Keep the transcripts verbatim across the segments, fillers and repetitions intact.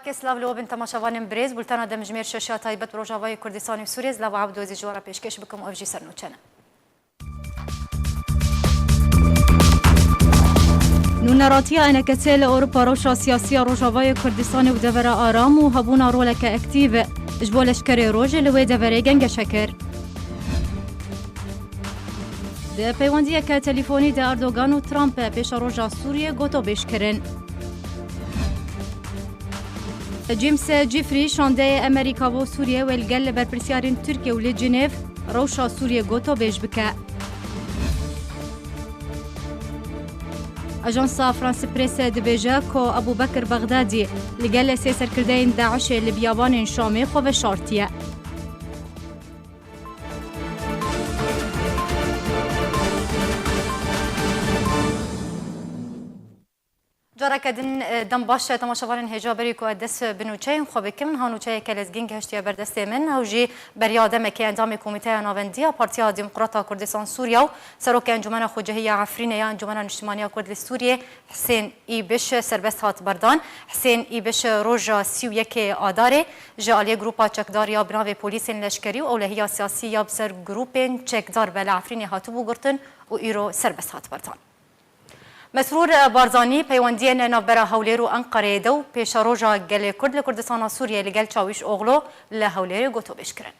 Kes lav li we bin temaşevanên birêz, bultena demjimêr şeş ya taybet bi Rojavayê Kurdistanê û Sûriyê, Zilava Ebdozî ji we re pêşkêş bikim û ev jî ser nûçe ne. Nûneratiya ENKSê li Ewropa rewşa siyasî ya Rojavayê Kurdistanê û devera aram û hebûna roleke aktîv ji bo leşkerê roj li wê deverê gengeşe kir. Di peywendiyeke telîfonî de Erdogan û Trump pêşeroja Sûriyê gotobêj kirin. James Jeffrey, şandeyê Amerîka bo Sûriyê wê li gel berpirsiyarên Tirkiye û li Cinêv rewşa Sûriyê gotobêj bike. Ajansa France Presse dibêje ku Ebû Bekir Bexdadî li gel sê serkirdeyên DAIŞê li biyabanên Şamê xwe veşartiye. Careke din, e, dem baş, e, temaşevanên hêja, berî ku ez dest bi nûçeyên xwe bikim, niha nûçeyeke lezgîn gihiştiye ber destê min. Ew jî beriya demekê endamê Komîteya Navendî ya Partiya Demokrata Kurdistan Sûriya û Serokê Encûmena Xwecihî ya Efrînê ya Encûmena Niştimanî ya Kurd li Sûriyê, Hisên Îbiş, serbest hat berdan. Hisên Îbiş roja sî û yekê Adarê ji aliyê grupa çekdar ya bi navê Polîsên Leşkerî û Ewlehiya Siyasî ya bi ser grûpên çekdar ve li Efrînê hatibû girtin û îro serbest hat berdan. Mesrûr Barzanî peywendiyên navbera Hewlêr û Enqereyê de û pêşeroja gelê Kurd li Kurdistana Sûriyê li gel Çawîş Oxlo li Hewlêrê gotobêj kirin.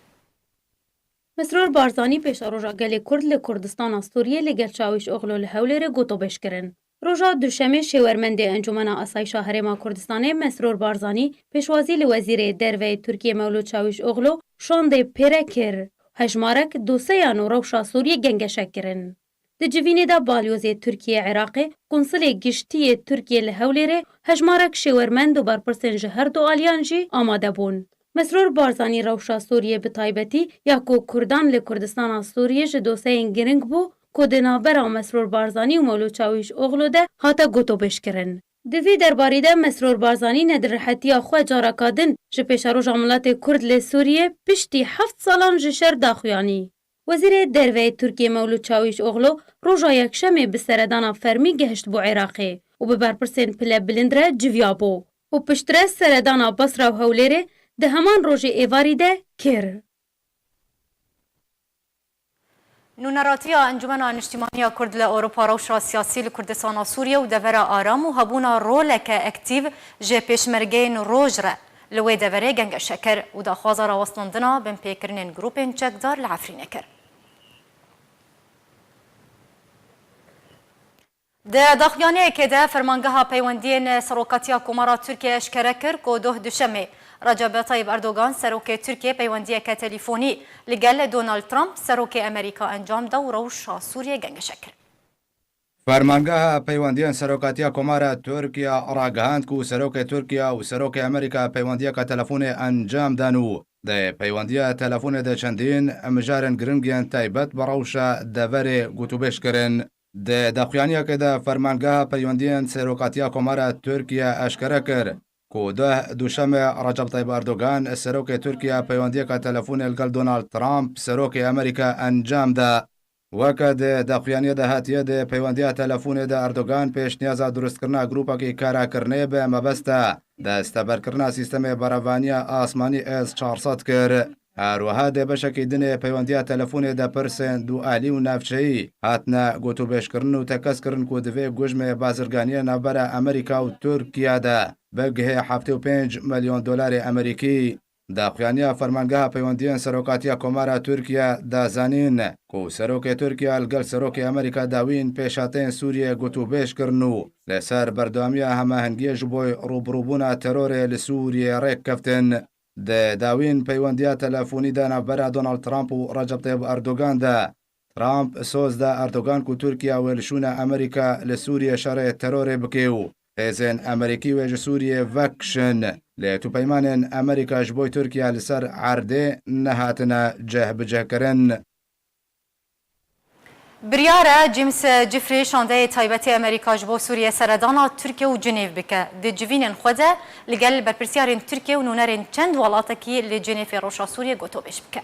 Mesrûr Barzanî pêşeroja gelê Kurd li Kurdistana Sûriyê li gel Çawîş Oxlo li Hewlêrê gotobêj kirin. Roja Duşemê şêwermendê Encûmena Asayişa Herêma Kurdistanê Mesrûr Barzanî pêşwazî li Wezîrê Derve yê Tirkiyê Mewlût Çawîş Oxlo şandê pêre kir. Hejmarek doseyan û rewşa Sûriyê gengeşe kirin. Di civînê de Balyozê Tirkiyê Iraqê, Konsilê Giştî yê Tirkiyê li Hewlêrê, hejmarek şêwermend û berpirsên ji her du aliyan jî amade bûn. Mesrûr Barzanî rewşa Sûriyê bi taybetî ya ku Kurdan li Kurdistana Sûriyê ji doseyên giring bû ku di navbera Mesrûr Barzanî û Mewlût Çawîş Oxlo de hate gotobêjkirin. Di vî derbarî de Mesrûr Barzanî ne di rihetiya xwe careka din ji pêşeroja miletê Kurd li Sûriyê piştî heft salan ji şer daxuyanî. Wezîrê Derve yê Tirkiyê Mewlût Çawîş Oxlo roja Yekşemê bi seredana fermî gehişt bo Iraqê û bi berpirsên pile bilind re civiyabû û piştre seredana Basra û Hewlêrê di heman rojê êvarî de kir. Nûneratiya Encûmena Niştimanî ya Kurd li Ewropa rewşa siyasî li Kurdistana Sûriyê û devera aram û hebûna roleke aktîv ji pêşmergeyên roj re li wê deverê gengeşe kir û daxwaza rawestandina binpêkirinên grûpên çekdar li Efrînê kir. Di daxuyaniyekê de Fermangeha Peywendiyên Serokatiya Komara Tirkiyê eşkere kir ku doh Duşemê Recep Tayyip Erdogan, Serokê Tirkiyê, peywendiyeke telîfonî li gel Donald Trump, Serokê Amerîka, encam da û rewşa Sûriyê gengeşe kir. Fermangeha Peywendiyên Serokatiya Komara Tirkiye ragihand ku Serokê Tirkiye û Serokê Amerîka peywendiyeke telefonê encam dan û di peywendiya telefonê de çendîn mijarên giring yên taybet bi rewşa deverê gotûbêj kirin. Di daxuyaniyekê de Fermangeha Peywendiyên Serokatiya Komara Tirkiye eşkere kir, ku duh Duşemê Recep Tayyip Erdogan, Serokê Tirkiye, peywendiyeke telefonê li gel Donald Trump, Serokê Amerîka, encam da. Weke di daxuyaniyê de hatiye, di peywendiya telefonê de Erdogan pêşniyaza durustkirina grûpekî karakirinê bi mebesta desteberkirina sîstemê berevaniya asmanî S çar sed kir. Her wiha di beşekî dinê peywendiya telefonê de pirsên dualî û navçeyî hatine gotûbêjkirin û tekez kirin ku divê gujmê bazirganiyê navbera Amerîka û Tirkiye de bigihê heftê û pênc milyon dolarê Amerîkî. Daxuyaniya Fermangeha Peywendiyên Serokatiya Komara Tirkiye da zanîn ku Serokê Tirkiye li gel Serokê Amerîka dawîn pêşhateyên Sûriyê gotûbêj kirin û li ser berdewamiya hemahengiyê ji bo rûbirûbûna terorê li Sûriyê rêk keftin. Di dawîn peywendiya telefonî de navbera Donald Trump û Recep Tayyip Erdogan de, Trump soz da Erdogan ku Tirkiye wê li şûna Amerîka li Sûriyê şerê terorê bike û hêzên Amerîkî wê ji Sûriyê vekişin. Lê tu peymanên Amerîka ji bo Tirkiye li ser erdê nehatine cihbicihkirin. Biryar e James Jeffrey, şandeyê taybetê Amerîka ji bo Sûriyê seredana Tirkiye û Cinêv bike. Di civînên xwe de li gel berpirsiyarên Tirkiye û nûnerên çend welatekî li Cinêvê rewşa Sûriyê gotobêj bike.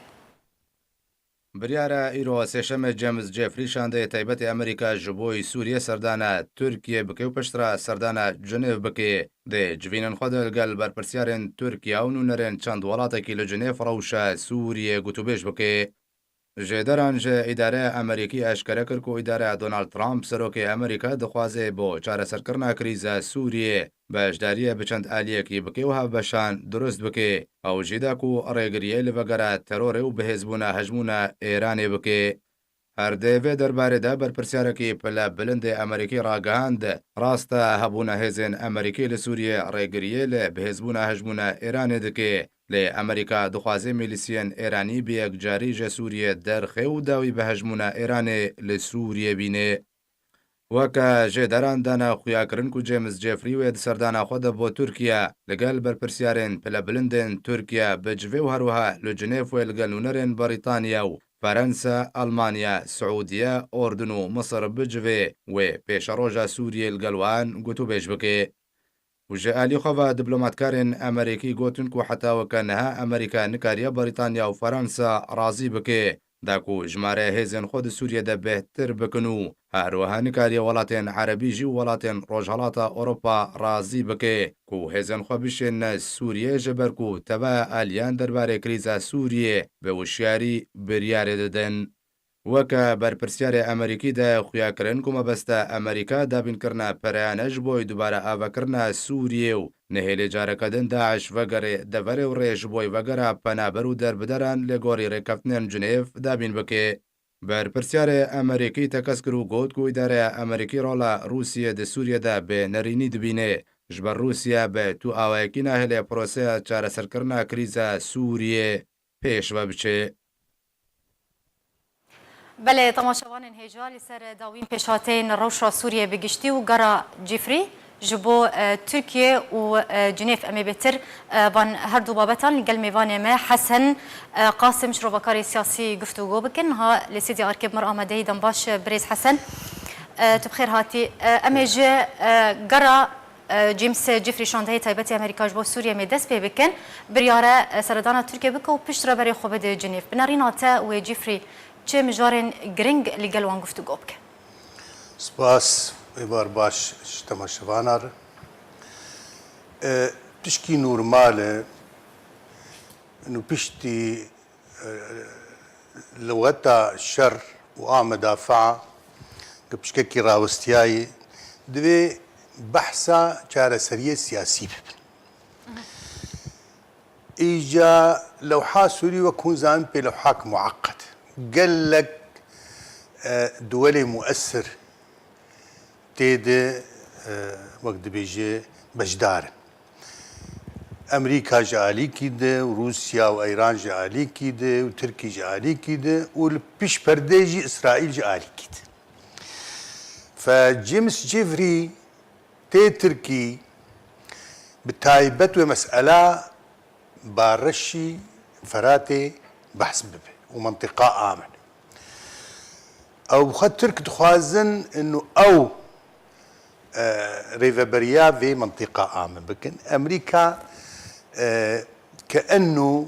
Biryara îro sêşemê James Jeffrey şandeyê taybetê Amerîka ji bo Sûriyê serdana Tirkiyê bike û piştre serdana Cinêv bike. Dê civînên xwe de li gel berpirsiyarên Tirkiye û nûnerên çend welatekî li Cinêv rewşa Sûriyê gotûbêj bike. Jêderan ji îdareya Amerîkî eşkere kir ku îdareya Donald Trump, serokê Amerîka, dixwaze bo çareserkirina krîza Sûriyê beşdariyê bi çend aliyekî bike û hevbeşan durust bike. Ew jî da ku rêgiriyê li vegera terorê û bihêzbûna hejmûna Êranê bike. Her di vê derbarê de berpirsiyarekî pile bilind ê Amerîkî ragihand, rast e hebûna hêzên Amerîkî li Sûriyê rêgiriyê li bihêzbûna hejmûna Êranê dike, lê Amerîka dixwaze milîsiyên Êranî bi yekcarî ji Sûriyê derxe û dawî bi hejmûna Êranê li Sûriyê bîne. Weke jêderan dane xuyakirin ku James Jeffrey wê di serdana xwe de bo Tirkiye li gel berpirsiyarên pilebilindên Tirkiye bi civê û herwiha li Cinêf wê li gel nûnerên Brîtanya û Ferensa, Almanya, Siûdiye, Urdun û Misir bi civê wê pêşeroja Sûriyê li gel wan gotûbêj bike. Û ji alî xwe ve diplomatkarên Amerîkî gotin ku heta weke niha Amerîka nikariye Brîtanya û Feransa razî bike, da ku jimare hêzên xwe di Sûriyê de bêhtir bikin û her wiha nikariye welatên Erebî jî û welatên Rojhelata Ewropa razî bike ku hêzên xwe bişêne Sûriyê, ji ber ku teva aliyan derbarê krîza Sûriyê bi wişyarî biryarê didin. Weke berpirsiyarê Amerîkî de xuya kirin ku mebesta Amerîka dabînkirina pereyane ji bo dubare avakirina Sûriyê û nehêlê careke din DAIŞ vegerê deverê û rê ji bo vegera penaber û derbideran li gorî rêkeftinên Cinêv dabîn bike. Berpirsiyarê Amerîkî tekez kir û got ku îdareya Amerîkî rola Rûsiyê di Sûriyê de bi nerînî dibîne, ji ber Rûsya bi tu awayekî nahêle proseya çareserkirina krîza Sûriyê pêş ve biçe. Belê, temaşevanên hêja, li ser dawîn pêşhateyên rewşa Sûriyê bi giştî û gera Cifrî ji bo, e, Tirkiye û, e, Cinêv em ê bêtir, e, van her du babetan li gel mêvanê me Hesen, e, Qasim, şirovakarê siyasî guftûgo bikin. Niha li stûdyoya Arkê bi me re amade ye, dem baş, e, birêz Hesen. E, tu bi xêr hatî. E, em ê ji, e, gera E, James Jeffrey, şandeyê taybetê Amerîka ji bo Sûriyê, em ê dest pê bikin. Biryare, e, seredana Tirkiye bike û piştre berê xwe bide Cinêv. Bi nerîna te wê Jeffrey çi mijarên giring li gel wan guftûgo bike? Spas, êvar baş ji temaşevana re. E, tişkî normal e, û piştî Li weta şer û a medafaa ku pişkekî rawestiyayî, divê behsa çareseriyê siyasî bibin. Îca lewha Sûrî wek hûn zanin pê lewhak mueqet. Gelek, e, duwelê muesir tê de, e, wek dibêje, beşdar in. Amerîka ji alîkî de û Rûsya û Îran ji alîkî de û Tirkî ji alîkî de û li pişt perdê jî Îsraîl ji alîkî de. Fe James Cifrî tê Tirkî bi taybet wê mesela Bareşî Feratê behs bibe û mentiqa amin. Ew bi xwe Tirk dixwazin û ew, e, rêveberiya vê mentiqa amin bikin. Amerîka, e, ke eno,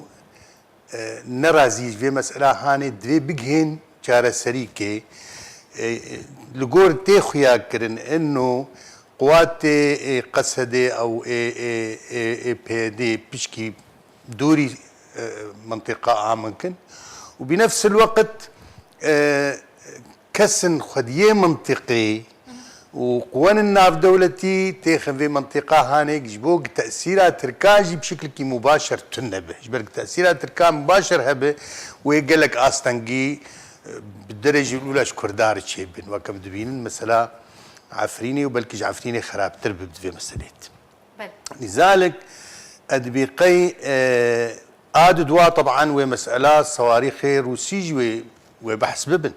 e, nerazî ji vê mesela hanê divê bigihên çareserîkê, e, e, li gor tê xuya kirin eno quwatê, e, Qesedê ew ê, ê, ê, ê P Y D pişkî dûrî, e, mentiqa amin kin. Û bi nefsil weqt, e, kesin xwediyê mentiqê û quwenên navdewletî têxin vê mentiqa hanê ji bo tesîra Tirka jî bi şiklekî mubaşer tune be. Ji ber tesîra Tirka mubaşer hebe wê gelek astengî, e, bi derê jî lûla ji Kurda re çêbin. Weke dibînin mesela Efrînê û belkî ji Efrînê xerabtir bibe di vê meselê de. Belê. Lîzalik, edbîqey, e, a di dua teban wê mesela sewarîxê Rûsî jî wê, wê behs bibin.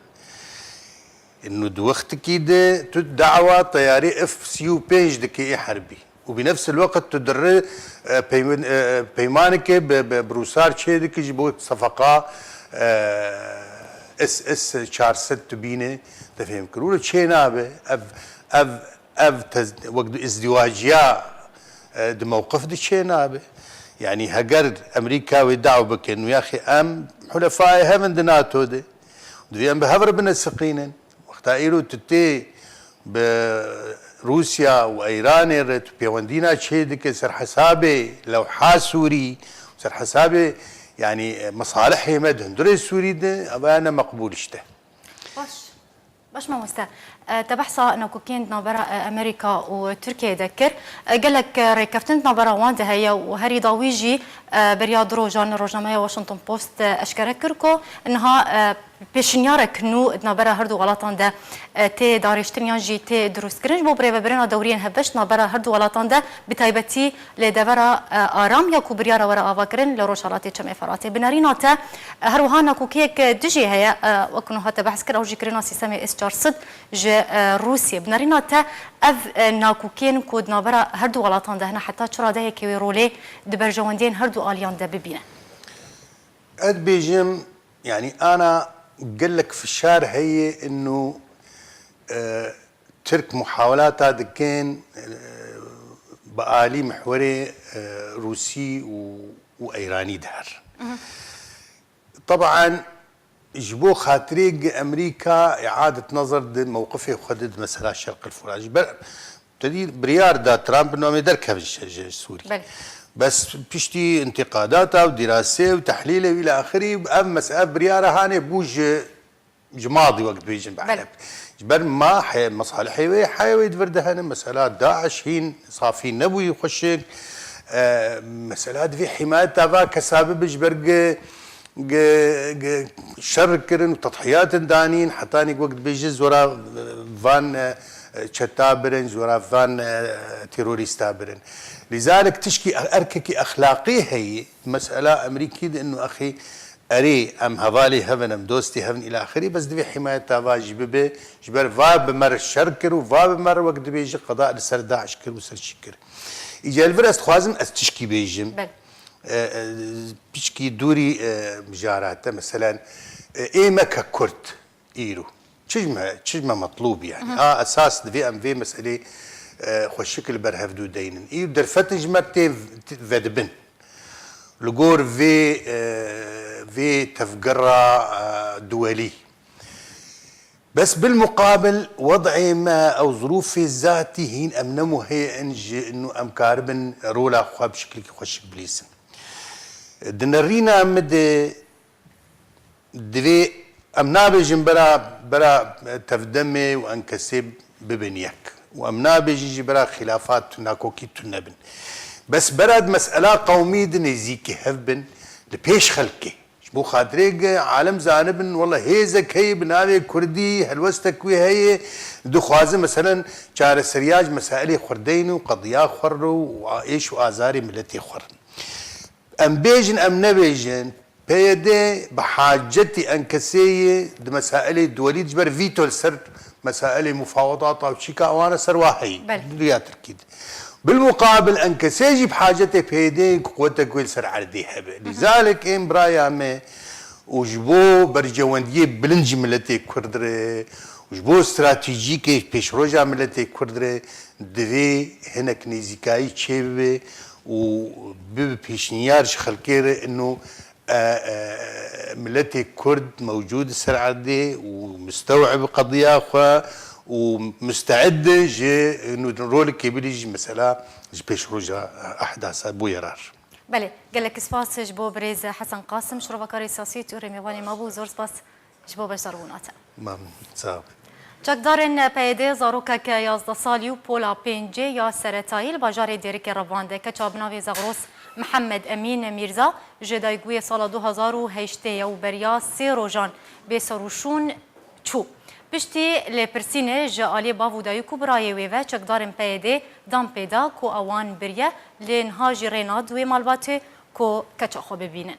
Inu di wextikî de tu dawa teyarê F sî û pênc dikê ê herbî. Û bi nefsil weqt tu dirê, e, peyman-, e, peymanekê bi, bi, bi Rûsar çê dikî ji bo sefeqa, e, S S çar sed tu bîne, te fêm kir. Û çê nabe. Ev, ev ev tez-, wek di îzdîwaciya, e, di mewqif di çê nabe. Yanî heger Amerîka wê daw bikin û yaxê em hulefayê hev in di NATO de, Divê em bi hev re bine siqînin. Wexta îro tu tê bi Rûsya û Îranê re tu pêwendîna çê dike ser hesabê lewha Sûrî, ser hesabê, yanî, e, mesalihê me di hundirê Sûrî de, eva ne meqbûl işte. Baş. Baş mamoste, e, te behsa nakokên di navbera, e, Amerîka û Tirkiyeyê de kir. E, gelek, e, rêkeftin di navbera wan de heye û herî dawî jî, e, beriya du rojan rojnameya Washington Post, e, eşkere kir ku niha, e, pêşinyarek nû di navbera her du welatan de, e, tê darêştin yan jî tê dirustkirin. Ji bo birêvebirina dewriyên hevbeş di navbera her du welatan de, bi taybetî li devera, e, Aram ya ku biryara were avakirin li rojhelatê Çemê Feratê. Bi nerîna te, e, her wiha nakokiyek, e, dijî heye, e, wek niha te behs kir, ew jî kirina sîstemê S çar sed ji, e, Rûsiyê. Bi nerîna te ev, e, nakokiyên ku di navbera her du welatan de hene heta çi radeyekê wê rolê di berjewendiyên her du aliyan de bibîne? Ez dibêjim, yanî ana gelek fişar heye ino, e, Tirk muhawelata dikin, e, bi alî mihwerê, e, Rûsî û, û Îranî de her. Teban ji bo xatirê gi Amerîka îadet nezir di mewqifê xwe de di mesela Şerqil Furat. Ji ber Tedî biryar da Trump namê derkevin ji, ji Sûrî. Belê. Bes piştî întîqadata û dîrasê û tehlîlê wî li axirî ev mes-, ev biryara hanê bû ji, ji madî wek dibêjin bi Belê. Ereb. Ji ber ma he-, mesalihê wê heye wê di vir de hene. Mesela DAIŞ hîn safî nebûyî xweşik. E, mesela divê hîmayeta va kesa bibe ji ber gi gi, gi şer kirin û tedhiyatin danîn, hetanî wek dibêje zora van, e, çeta birin, zora van, e, terorîsta birin. Lîzalik tişkî erkekî exlaqî heyî, mesela Amerîkî de inu axî erê em hevalê hevin, em dostê hevin îlaxirî, bes divê hîmayeta va jî bibe, ji ber va bi me re şer kir û va bi me re wek dibêje qeda li ser DAIŞ kir û ser çi kir. Îca li vir ez dixwazim ez tişkî bêjim. Belê. E, e, piçkî dûrî, e, mijarate, meselen, e, ê me ke Kurd îro. Çi ji me, çi ji me metlûb yani? Hı hı. A esas divê em vê meselê, e, xweşik li ber hevdû deynin. Î derfetin ji me tê v-, t-, vedibin. Li gor vê, e, vê tevgera, e, duwelî. Bes bilmuqabil wed'ê me ew zirûfê zatî hîn em ne muhê in ji inu em karibin rola xwe bi şiklikî xweşik bilîsin. Di nerîna min de divê em nabêjin bera, bera tevdemê û enkesê bibin yek. Û em nabêjin jî bera xilafat û nakokî tune bin. Bes bera di mesela qewmî di nêzîkî hev bin, li pêş xelkê. Ji bo xatirê ge alem zanibin, wele hêzek heye bi navê Kurdî, helwestek wê heye, dixwaze, meselen, çareseriya ji mesailê xwe re deyn û qediya xwe re û êş û azarê miletê xwe re. Em bêjin, em nebêjin, P Y D bi hacetî enkesê ye di mesailê duwelî, ji ber vîto li ser mesailê mufawedata û çîka wan re ser wa heye. Belê. Di riya Tirkî de. Bilmuqabil enkesê jî bi hacetê P Y D ku quwetek wê li ser erdê hebe. Hı hı. Lîzalik ên biraya me û ji bo berjewendiyê bilind ji miletê Kurd re û ji bo stratejîkê pêşroja miletê Kurd re divê hinek nêzîkayî çêbibe û bibe pêşniyar ji xelkê re ino e, e, miletê Kurd mewcûd li ser erdê û mustew'ib qediya xwe û muste'id ji nû-, rolekê bidî ji mesela ji pêşroja ehdasa bûye rar. Belê, gelek spas ji bo birêz Hesen Qasim, şrovakarê siyasî û rêmêvanê me bû. Zor spas ji bo beşdarbûna te. Memnun. Sağ ol. Çekdarên P Y D zarokek yazdeh salî û pola pêncê ya seretayî li bajarê Dêrikê revande. Keça bi navê Zexros Mihemed Emîn Mîrza ji dayikbûyê sala du hezar û heştê ye û beriya sê rojan bê serûşûn çû. Piştî lêpirsînê ji aliyê bav û dayik û birayê wê ve çekdarên P Y D dan pê da ku ewan biriye, lê niha jî rê nade wê malbatê ku keça xwe bibînin.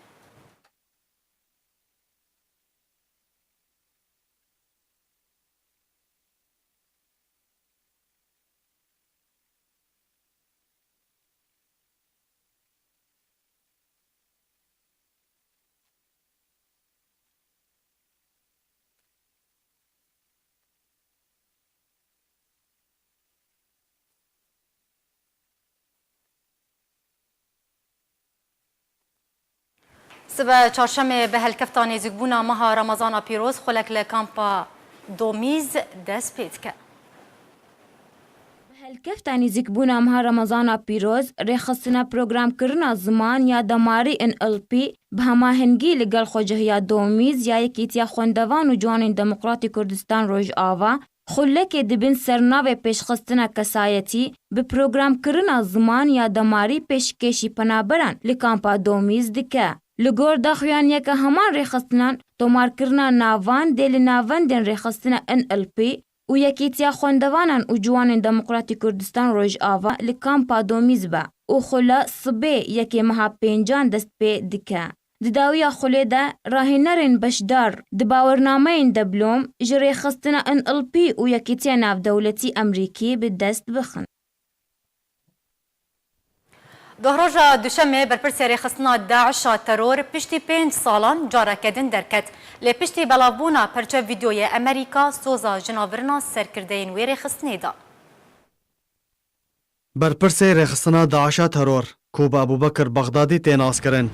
Sibe çarşemê bi helkefta nêzîkbûna meha Remezana pîroz xulek li kampa Domîz dest pê dike. Bi helkefta nêzîkbûna meha Remezana pîroz, rêxistina programkirina ziman ya damarî in ilpî bi hemahengî li gel xwecihiya Domîz ya Yekîtiya Xwendevan û Ciwanên Demokratî Kurdistan Rojava, xulekê dibin ser navê pêşxistina kesayetî bi programkirina ziman ya damarî pêşkêşî penaberan li kampa Domîz dike. Li gor daxuyaniyeke heman rêxistinan, tomarkirina navan dê li navendên rêxistina N L P û Yekîtiya Xwendevanan û Ciwanên Demokratî Kurdistan Rojava li kampa Domîz be û xule sibê yekê meha pêncan dest pê dike. Di dawiya xulê de rahênerên beşdar di bawernameyên deblom ji rêxistina N L P û Yekîtiya Navdewletî Emerîkî bi dest bixin. Dohroja Duşemê berpirsê rêxistina DAIŞ a teror piştî pênc salan careke din derket. Lê piştî belavbûna perçe vîdeoyê Emerîka soza jinavbirina serkirdeyên wê rêxistinê da. Berpirsê rêxistina DAIŞ a teror, ku bi Ebûbekir Bexdadî tê naskirin.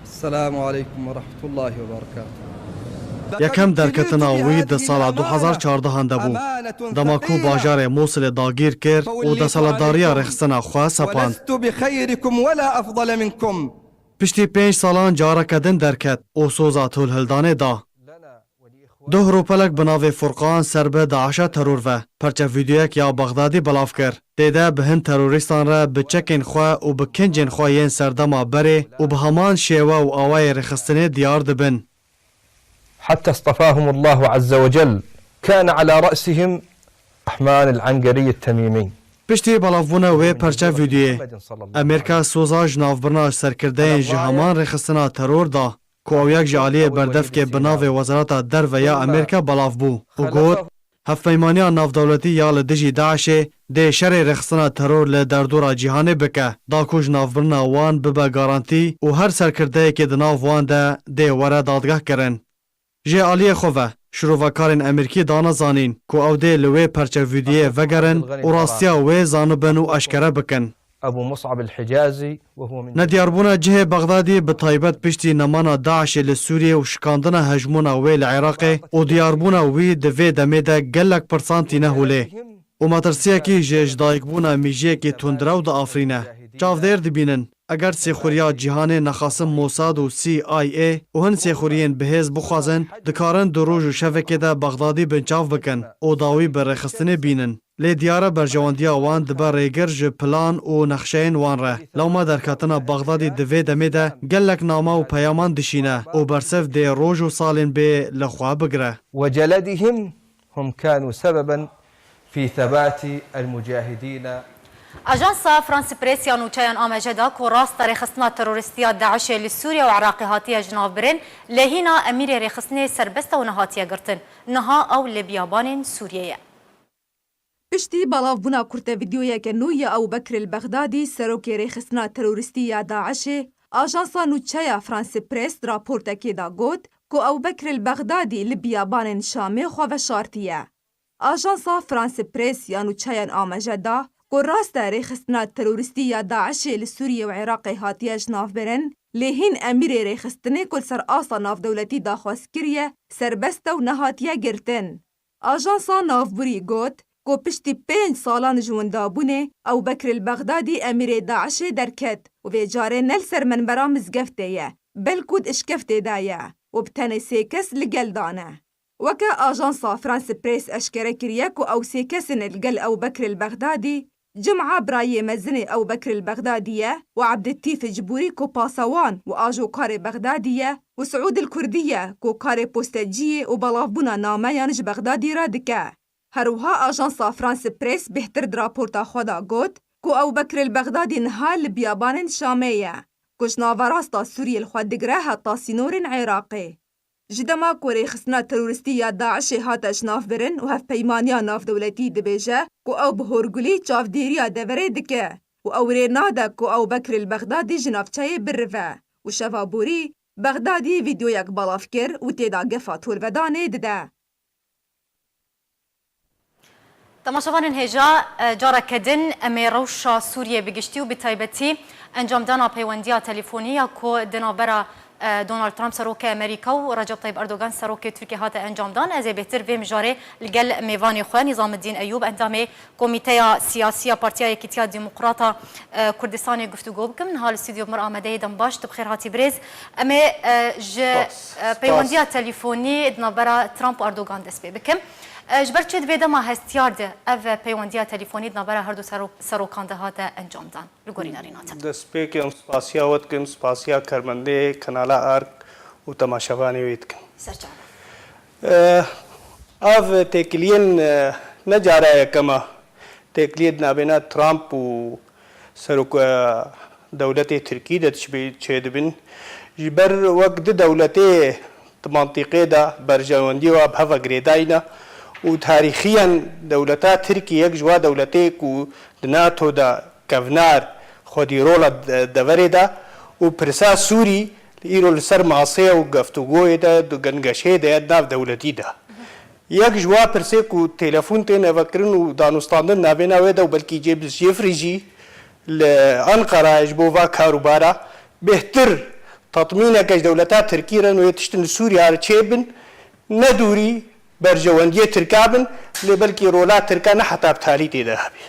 Selamu aleykum ve rahmetullahi ve berekatuhu. Yekem derketina wî di sala du hazar çardehan de bû, dema ku bajarê Mûsilê dagîr kir û desthilatdariya rêxistina xwe sepand. Piştî pênc salan careke din derket û soza tolhildanê da. Duh rûpelek bi navê Furqan ser bi DAIŞa teror ve perçe vîdeoyek ya Bexdadî belav kir. Tê de bi hin terorîstan re bi çekên xwe û bi kincên xwe yên serdema berê û bi heman şêwe û awayê rêxistinê diyar dibin. حتى اصطفاهم الله عز وجل، كان على رأسهم الرحمن العنقري التميمي. Piştî belavbûna wê perçe vîdeoyê, Emerîka soza jinavbirina serkirdeyên ji heman rêxistina teror da, ku ew yek ji aliyê berdevkê bi navê Wezareta Derve ya Emerîka belav bû û got, hevpeymaniya navdewletî ya li dijî DAIŞê dê şerê rêxistina teror li derdora cîhanê bike, da ku jinavbirina wan bibe garantî û her serkirdeyekê di nav wan de dê were dadgehkirin. Ji aliyê xwe ve, şirovekarên Emerîkî dane zanîn ku ew dê li wê perçe vîdyoyê vegerin û rastiya wê zanibin û eşkere bikin. Ebu Mus'ab el-Hicazi ve huve min Nediyarbûna cihê Bexdadî bi taybet piştî nemana DAIŞê li Sûriyê û şikandina hejmûna wê li Iraqê û diyarbûna wî di vê demê de gelek pirsan tîne holê û metirsiyekî ji jidayikbûna mîjiyekî tundrew diafirîne. Çavdêr dibînin, eger sêxuriya cîhanê nexasim Mossad û C I A û hin sêxuriyên bihêz bixwazin, dikarin di roj û şevekê de Bexdadî binçav bikin û dawî bi rêxistinê bînin. Lê diyar e berjewendiya wan dibe rêgir ji plan û nexşeyên wan re. Lewma derketina Bexdadî di vê demê de gelek name û peyaman dişîne û bersiv dê roj û salên bê li xwe bigire. وجلدهم هم كانوا سببا في ثبات المجاهدين. Ajansa France Press ya nûçeyan A M C da ku rasta rêxistina terorîstî ya DAIŞê li Sûriye û Iraqê hatiye jinavbirin, lê hîna emîrê rêxistinê serbest e û nehatiye girtin. Niha ew li biyabanên Sûriyê ye. Piştî belavbûna kurte vîdyoyeke nû ya Ew Bekir el Bexdadî, serokê rêxistina terorîstî ya DAIŞê, ajansa nûçeya France Press di raportekê de got ku Ew Bekir el Bexdadî li biyabanên Şamê xwe veşartiye. Ajansa France Press ya nûçeyan A M C da ku rast e rêxistina terorîstî ya DAIŞê li Sûriyê û Iraqê hatiye jinavbirin, lê hîn emîrê rêxistinê ku li ser asta navdewletî daxwaz kiriye, serbest e û nehatiye girtin. Ajansa navbûrî got ku piştî pênc salan ji windabûnê Ew Bekir el Bexdadî emîrê DAIŞê derket û vê carê ne li ser menbera mizgeftê ye, belkû di işkeftê de ye û bi tenê sê kes li gel de ne. Weke ajansa France Press eşkere kiriye ku ew sê kesên li gel Ew Bekir el Bexdadî, Cim'a birayê mezin ê Ew Bekir el Bexdadî ye û Ebdetîf Cibûrî ku pasewan û ajokarê Bexdadî ye û Siûd el Kurdî ye ku karê posteciyê û belavbûna nameyan ji Bexdadî re dike. Her wiha ajansa France Press bêhtir di raporta xwe de got ku Ew Bekir el Bexdadî niha li biyabanên Şamê ye, ku ji naverasta Sûriyê li xwe digire heta sînorên Iraqê. Ji dema ku rêxistina terorîstî ya DAIŞê hate jinavbirin û Hevpeymaniya Navdewletî dibêje ku ew bi horgulî çavdêriya deverê dike û ew rê nade ku Ew Bekir el Bexdadî ji navçeyê birive û şeva borî Bexdadî vîdyoyek belav kir û tê de gefa tolvedanê dide. Temaşevanên hêja, e, careke din em ê rewşa Sûriyê bi giştî û bi taybetî encamdana peywendiya telefoniya ku di navbera E, Donald Trump serokê Amerîka û Recep Tayyip Erdogan serokê Tirkiye hate encamdan. Ez ê bêhtir vê mijarê li gel mêvanê xwe Nîzamuddîn Eyûb, endamê Komîteya Siyasî ya Partiya Yekîtiya Demokrata, e, Kurdistanê guftûgo bikim. Niha li stûdyo bi mir amade ye. Dem baş, tu bi xêr hatî birêz. Em ê, e, ji, Spas, e, spas. peywendiya telîfonî di navbera Trump û Erdogan dest pê bikim. E, ji ber çi di vê dema hestiyar de ev peywendiya telîfonî di navbera her du serok-, serokan de hate encamdan? Li gorî nerîna te. Destpêkê em spasiya we dikim, spasiya karmendê Kanala Ark û temaşevanê wê dikim. Serçava. Eh, ev têkiliyên, eh, ne cara yekem e. Têkiliyê di navbêna Trump û serok, eh, dewletê Tirkî de çi-, çêdibin. Ji ber wek du dewletê di mantîqê de berjewendiyê wa bi hev ve girêdayî ne û tarîxiyen dewleta Tirkî yek ji wa dewletê ku di NATO de kevnar xwedî rola de-, deverê de û pirsa Sûrî îro li ser masê ye û geftûgoyê de, di gengeşeyê de ye di nav dewletî de. Yek ji wa pirsê ku telefon têne vekirin û danûstandin navêna wê de û belkî James Jeffrey jî li Anqara ji bo va karûbara bêhtir tatmîneke ji dewleta Tirkî re wê tiştin li Sûriya re çêbin, ne dûrî berjewendiyê Tirka bin, lê belkî rola Tirka ne heta bi talî tê de hebî.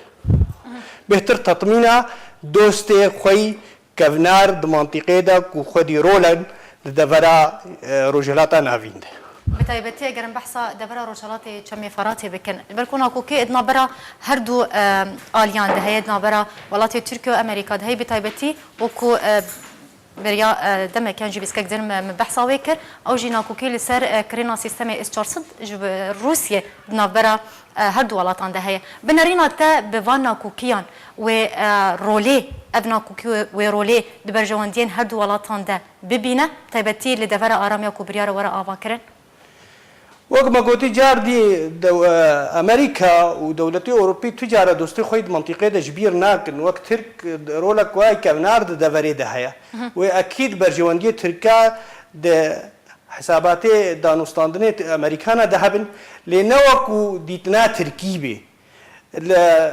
Bêhtir tatmîna dostê xwe yî kevnar di mantîqê de ku xwedî rolen di devera, e, Rojhilata Navîn de. Bi taybetî eger em behsa devera Rojhelatê Çemê Feratê bikin, li ber ku nakokî di navbera her du, e, aliyan de heye, di navbera welatê Tirkiye û Amerîka de heye, bi taybetî wekû, e, beriya, e, demeke, jî bîskek din me, me behsa wê kir, ew jî nakokî li ser, e, kirina sîstemê S çar sed ji Rûsiyê di navbera, e, her du welatan de heye. Bi nerîna te bi van nakokiyan wê, e, rolê, ev nakokî wê, wê rolê di berjewendiyên her du welatan de bibîne, taybetî li devera aramiya ku biryare were avakirin? Wek me gotî car dî de, e, Amerîka û dewletê Ewropî tu cara dostê xwe yî di mantîqê de ji bîr nakin. Wek Tirk, e, rolek wayî kevnar di deverê de heye. Wê ekîd berjewendiyê Tirka di hesabatê danûstandinê t-, Amerîkana de hebin, lê ne wekû dîtina Tirkî bê. Li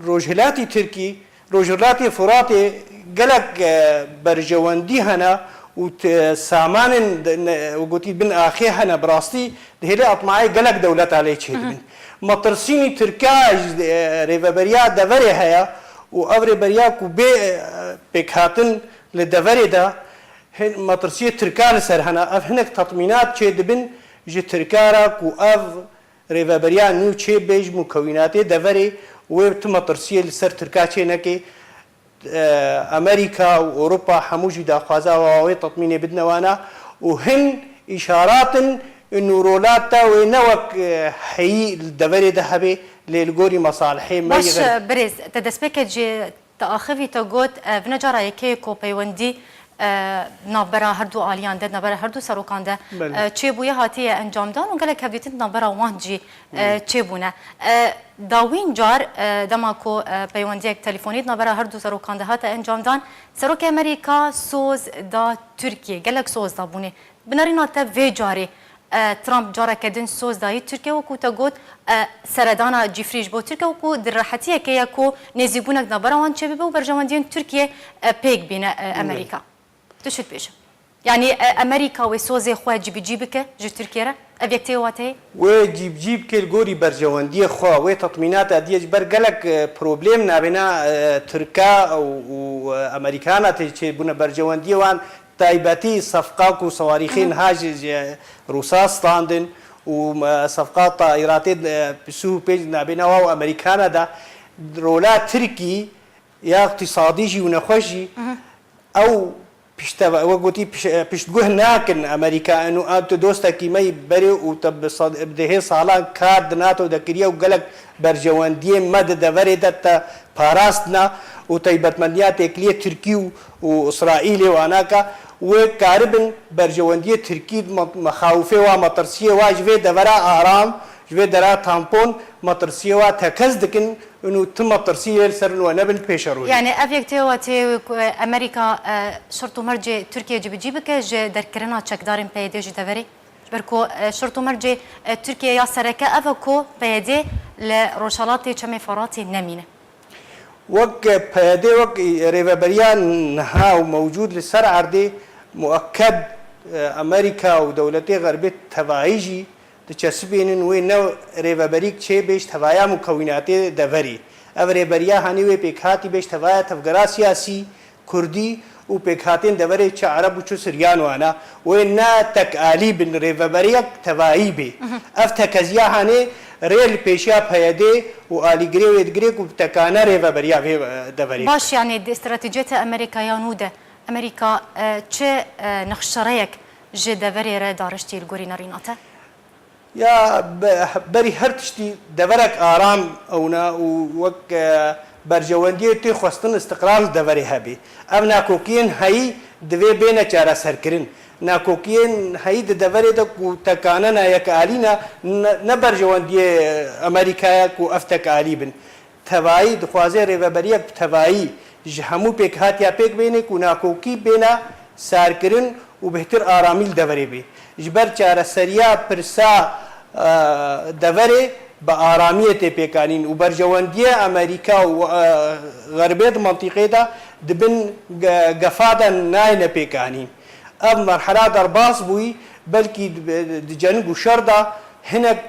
Rojhilatî Tirkî, Rojhilatê Furatê gelek, e, berjewendî hene û t-, samanên di-, ne-, wek gotî bin axê hene, bi rastî dihêlê atmayê gelek dewleta lê çêdibin. Metirsînî Tirka ji, e, rêveberiya deverê heye û ev rêberiya ku bê, e, pêkhatin li deverê de hin metirsiyê Tirka li ser hene. Ev hinek tatmînat çêdibin ji Tirka re ku ev rêveberiya nû çê bê ji mukewînatê deverê wê tu metirsiyê li ser Tirka çê neke. E, Amerîka û Ewropa hemû jî daxwaza wa wê tatmînê bidine wana û hin îşarat in û rola te wê ne wek, e, heyî li deverê de hebe lê li gorî mesalihê me Baş, yê e, birêz, te destpêkê jî te axivî te got, e, vine cara yekê ku peywendî e, navbera her du aliyan de, navbera her du serokan de, Belê. e, çêbûye, hatiye encamdan û gelek hevdîtin navbera wan jî, e, çêbûne. E, dawîn car, e, dema ku, e, peywendiyek telefûnî di navbera her du serokan de hate encamdan, Serokê Amerîka soz da Tirkiye, gelek soz da bûne. Bi nerîna te vê carê, e, Trump careke din soz dayî Tirkiye, wekû te got, e, seredana cîfrî ji bo Tirkiye, wekû di rehetiyekê ye ku nêzîkbûnek di navbera wan çêbibe û berjewendiyên Tirkiye, e, pêk bîne, e, Amerîka. Tu çi dibêjî? Yanî, e, Amerîka wê sozê xwe cîbicî bike ji Tirkiye re? Ev yek tê wateyê? Wê cîbicî bike li gorî berjewendiyê xwe, wê tatmînata diye ji ber gelek, e, problem nabêna, e, Tirka û, û, e, Amerîkana tê çêbûne berjewendiyê wan. Taybetî sefqa ku sewarîxê niha ji, ji Rûsa standin û, e, sefqa tayîratê, e, Sûh pênc nabêna wa û Amerîkana de rola Tirkî ya îqtîsadî jî û nexweş jî ew pişteva-, we gotî piş-, e, piştguh nakin Amerîka. Eno, a tu dostekî me yî berê û te bi sad-, bi dehê salan kar di NATO de kiriye û gelek berjewendiyên me di deverê de te parastina û taybetmendiya têkiliyê Tirkî û, û Îsraîlê û anaka wê karibin berjewendiyê Tirkî me-, mexawifê wa, metirsiyê wa ji vê devera aram, ji vê dera tampon metirsiyê wa tekez dikin û tu metirsiyê li ser we nebin pêşerojê. Yani ev yek tê watê ku Amerîka, e, şert û mercê Tirkiye cibicî bike ji derkirina çekdarên P Y D ji deverê? Ji ber ku, e, şert û mercê, e, Tirkiye ya sereke ev e ku P Y D li Rojhelatê Çemê Feratê nemîne. Wek P Y D, wek rêveberiya niha û mewcûd li ser erdê, Muekked, e, Amerîka û dewletê Xerbê tevayî jî diçesipînin wê ne rêveberîk çêbê ji tevaya mukewînatê deverê. Ev rêberiya hanê wê pêkhatî bê ji tevaya tevgera siyasî, kurdî û pêkhatên deverê çi ereb û çi siryan wana, wê ne tekalî bin, rêveberiyek tevayî bê. Ev tekeziya hanê rê li pêşiya P Y D û alîgirê wê digirê ku bi tekane rêveberiya vê, e, deverê. Baş, yanî di stratejiyeta Amerîka ya nû de, Amerîka, e, çi, e, nexşereyek ji deverê re dariştî li gorî nerîna te? Ya be-, berî her tiştî deverek aram ewna û wek, e, berjewendiyê tê xwestin istiqrar li deverê hebê. Ev nakokiyên heyî divê bêne çareserkirin. Nakokiyên heyî di deverê de ku tekane ne, yekalî ne, ne, ne berjewendiyê Amerîkaya ku ev tekalî bin. Tevayî dixwaze rêveberiyek bi tevayî ji hemû pêkhatiya pêk bêne ku nakokî bêne sarkirin û bêhtir aramî li deverê bê. Ji ber çareseriya pirsa, e, deverê bi aramiyê tê pêkanîn û berjewendiyê Amerîka û, e, Xerbê di mintîqê de di bin ge-, gefa de nayêne pêkanîn. Ev merhela derbas bûyî, belkî di, di ceng û şer de hinek,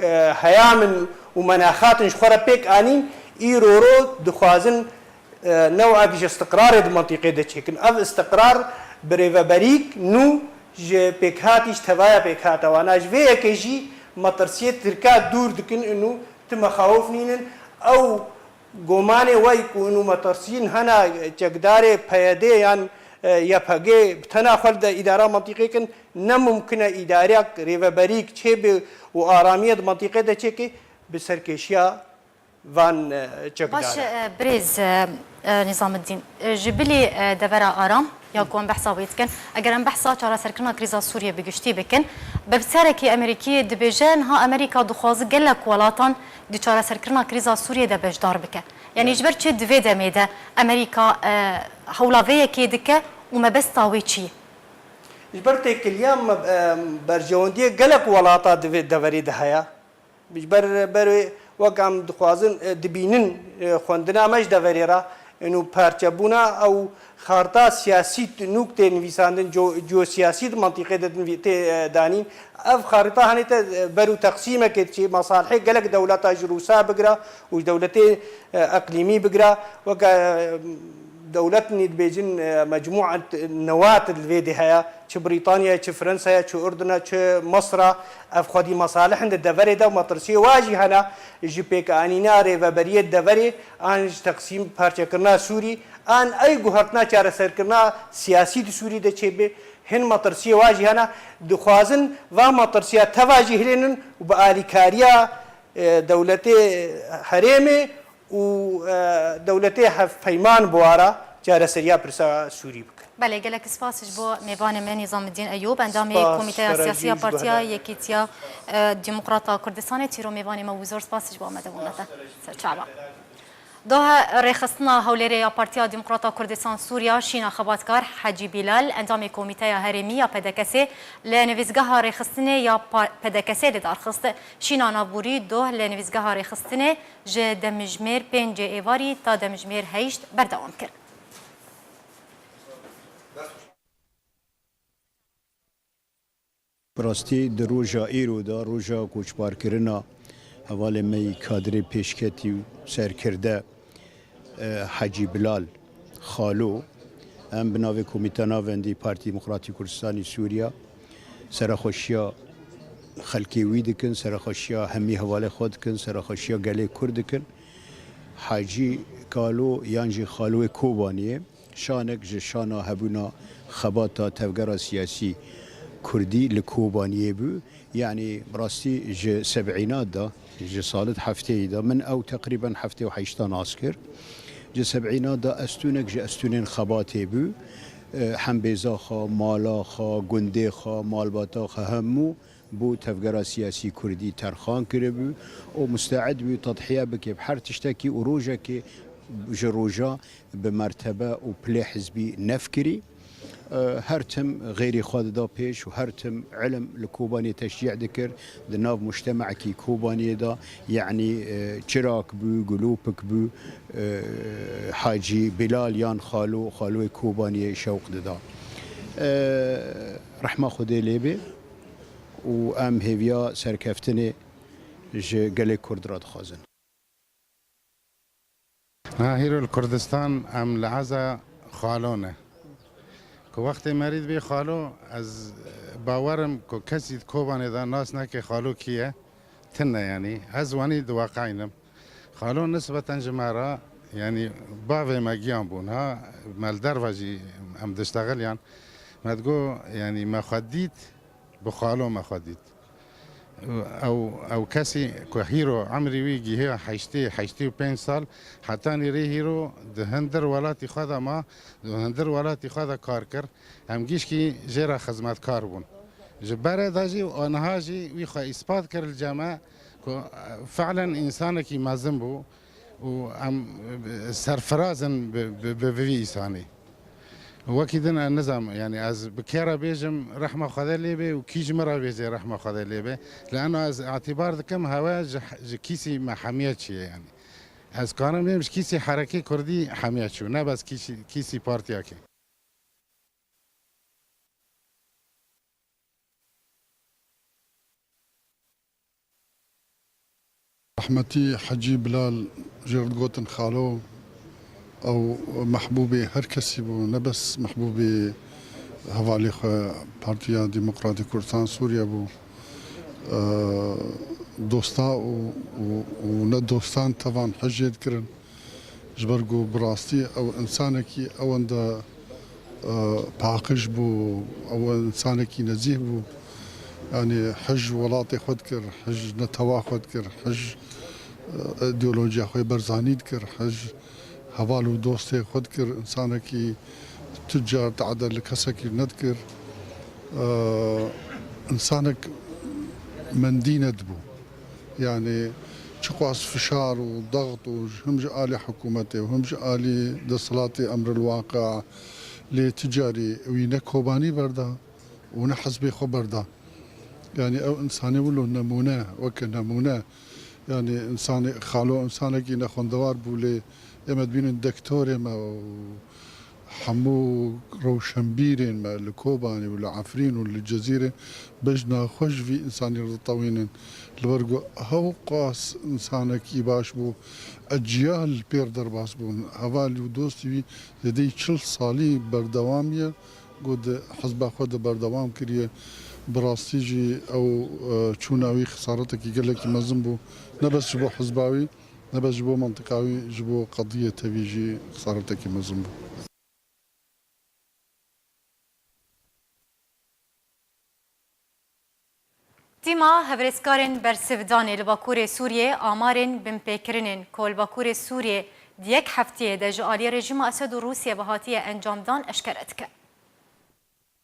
e, heya min û menaxatin ji xwe re pêk anîn, îro ro dixwazin, e, newek ji istiqrarê di mintîqê de çêkin. Ev istiqrar bi rêveberîk nû ji pêkhatî, ji tevaya pêkhate wana. Ji vê yekê jî metirsiyê Tirka dûr dikin û tu mexawif nînin. Ew gomanê wey ku û metirsiyên hena çekdarê P Y D yan, e, Y P G bi tena xwe li de îdara mintîqê kin, ne mumkin e îdareyek rêveberîk çêbe û aramiyê di mintîqê de çêke bi serkêşiya van, e, çekdar. Baş e, birêz, e, e, Nîzamidîn, e, ji bilî, e, devera aram ya ku em behsa wê dikin, eger em behsa çareserkirina krîza Sûriyê bi giştî bikin, berpirsyareke Amerîkî dibêje, niha Amerîka dixwaze gelek welatan di çareserkirina krîza Sûriyê de beşdar bike. Yanî ji ber çi di vê demê de Amerîka, e, hewla vê yekê dike û mebesta wê çi ye? Ji ber têkiliya me, e, berjewendiyê gelek welata di vê deverê de heye. Ji ber, ber wê wek em dixwazin, e, dibînin, e, xwendina me ji deverê re, û parçebûna ew xarita siyasî nûk tê nivîsandin, co-, ciyosiyasî di mantîqê de nivî-, tê, e, danîn. Ev xarita hanê te, e, ber û teqsîmekê diçê, mesalihê gelek dewleta ji Rûsa bigira û ji dewletê, e, eqlîmî bigira, weke, e, dewlet nî dibêjin, e, mecmûa newat li vê dê heye, çi Brîtanya ye, çi Fransa ye, çi Urdun e, çi Misr e, ev xwedî mesalih in di deverê de û metirsiyê wa jî hene ji pêkanîna rêveberiyê deverê an ji teqsîm parçekirina Sûrî an ey guhertina çareserkirina siyasî di Sûrî de çêbe. Hin metirsiyê wa jî hene, dixwazin va metirsiya teva jî hilênin û bi alîkariya, e, dewletê herêmê û, e, dewletê hevpeyman bi wara çareseriya pirsa Sûrî bikin. Belê, gelek spas ji bo mêvanê me Nîzamidîn Eyûb, endamê Spas, Komîteya Siyasî ya Partiya Yekîtiya, e, Demokrata Kurdistanê. Çîro mêvanê me bû, zor spas ji bo me de bûne te. Ser çava. Doha rêxistina Hewlêrê ya Partiya Demokrata Kurdistan Sûriya, Şîna Xebatkar, Hecî Bîlal, endamê Komîteya Herêmî ya P D K S'ê, li nivîzgeha rêxistinê ya pa-, P D K S'ê li dar xist. Şîna Navborî doh li nivîzgeha rêxistinê ji demjimêr pêncê êvarî ta demjimêr heşt berdewam kir. Bi rastî di roja îro de, roja koçbarkirina hevalê me yî kadrê pêşketî û serkirde, e, Hecî Bilal Xalo, em bi navê Komîta Navendî Partî Demokratî Kurdistanî Sûriya serexweşiya xelkê wî dikin, serexweşiya hemî hevalê xwe dikin, serexweşiya gelê Kurd dikin. Hecî Kalo yan jî Xaloyê Kobaniyê, şanek ji şana hebûna xebata tevgera siyasî kurdî li Kobaniyê bû. Yanî bi rastî ji sebîna de, ji salit hefteyî de, min ew teqrîben heftê û heşta nas kir. Ji sebîna de estûnek ji estûnên xebatê bû. E, hembêza xwe, mala xwe, gundê xwe, malbata xwe hemû bo tevgera siyasî kurdî terxan kiribû û musteed bû tedhiye bike bi her tiştekî û rojekê ji roja bi mertebe û pilê hizbî nefkirî. E, her tim xêrî xwe dida pêş û her tim ilim li Kobanê teşcî dikir, di nav mujtemekî Kobaniyê de, yanî, e, çirak bû, gulopik bû, e, Hacî Bilal yan Xalo, Xaloyê Kobaniyê şewq dida. E, rehma Xwedê lê bê û em hêviya serkeftinê ji gelê Kurd re dixwazin. Ha, hîro li Kurdistan em li eza xalo ne. Ku wextê merî dibê xalo, ez bawerim ku kesî di Kobanê de nas neke xalo kî ye. Tune, yanî ez wanî diweqaynim. Xalo nisbeten ji me re, yanî bavê me giyan bûn, ha, me li derve jî em diştexiliyan. Me digo, yanî me xwe dît, bi xalo me xwe dît. Ew, ew kesî ku hîro emrî wî gihiya heştê, heştê û pênc sal, hetanî rê hîro di hundir welatî xwe de ma, di hundir welatî xwe de kar kir. Em gişkî jê re xizmetkar bûn. Ji berê de jî û niha jî wî xwe îspat kir li cem me ku, e, fi'len însanekî mezin bû û em, e, serfiraz in bi, bi, bi, bi vî însanî. Wekî din ez nizam, yanî ez bi kê re bêjim rehma Xwedê lê bê û kî ji min re bêjê rehma Xwedê lê bê. Li eno ez îtîbar dikim hewe ji, ji kîsî me hemiye çi ye, yanî. Ez karim bêm ji kîsî herekê kurdî hemiye çû, ne bes kîsî, kîsî partiyekê. Rehmetî Hecî Bilal jê re digotin xalo, ew mehbûbê her kesî bû, ne bes mehbûbê hevalê xwe Partiya Demokratîk Kurdistan Sûriye bû. Eee, dosta û, û, û ne dostan tevan hej jê dikirin. Ji ber ku bi rastî ew însanekî ewenda, e, paqij bû, ew însanekî nezîh bû. Yanî hij welatê xwe dikir, hij netewa xwe dikir, hij, e, îdeolojiya xwe yê berzanî dikir, hij heval û dostê xwe dikir. Însanekî tu car te'de li kesekî nedikir. E, însanek mendî nedibû. Yanî çiqas fişar û daxt û him ji alî hikûmetê û him ji alî desthilatê emrilwaqia lê tu carî wî ne Kobanî berda û ne hizbê xwe berda. Yanî ew însanê wilo nemûne, weke nemûne. Yanî însanê, xalo însanekî nexwendewar bû lê ême dibînin dektorê me û hemû rewşenbîrên me li Kobanê û li Efrîn û li Cezîrê bejna xwe ji vî însanî re ditewînin. Li ber ku hewqas însanekî baş bû, eciyal pêr derbas bûn. Hevalî û dostî wî zêdeyî çil salî berdewam ye, ku di hizba xwe de berdewam kiriye. Bi rastî jî ew, e, çûna wî xesaretekî gelekî mezin bû. Ne bes ji bo hizba wî, ne bes ji bo mentiqa wî, ji bo qediyê tevî jî xesaretekî mezin bû. Tîma hevrêzkarên bersivdanê li Bakurê Sûriyê amarên binpêkirinên ku li Bakurê Sûriyê di yek heftiyê de ji aliyê rejîma Esed û Rûsiyê ve hatiye encamdan eşkere dike.